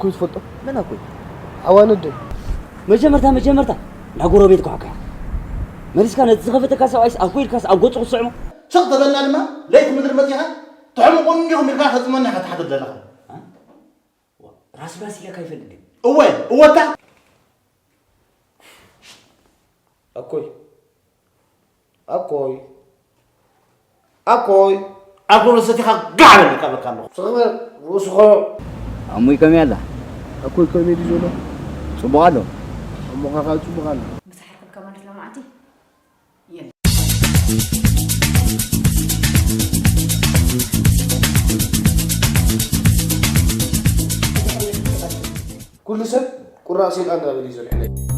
ኣኮይ ትፈልጦ? መን ኣኮይ? ዓዋን ኣደይ። መጀመርታ መጀመርታ ናብ ጎረቤት ኳዕካ መሊስካ ነቲ ዝኸፈተካ ሰብኣይስ ኣኮይ ኢልካስ ኣብ ገጹ ክትስዕሞ? ስቕ ተበልና ድማ ለይቲ ምድሪ መጺኻ ትሕምቑኒ ዲኹም ኢልካ ከጽመና ኢኻ ትሓትት ዘለኻ። ራስ ራስ ኢለካ ይፈልጥ ድዩ? እወ እወታ። ኣኮይ ኣኮይ ኣኮይ ኣኮይ ሰቲኻ ጋዕ በል ይቀበልካ ኣለኹ። ስቕ በል ርእስኻ። ኣሙይ ከመይ ኣላ? ኣኮይ ከመይ ድዩ ዘሎ? ጽቡቕ ኣሎ። ኣሞኻ ከዓ ጽቡቕ ኣሎ። ምሳሕ ርክብካ ማለት ሎማዓንቲ የለን። ኩሉ ሰብ ቁራእ ሰይጣን እንዳበለ እዩ ዘልዕለይ።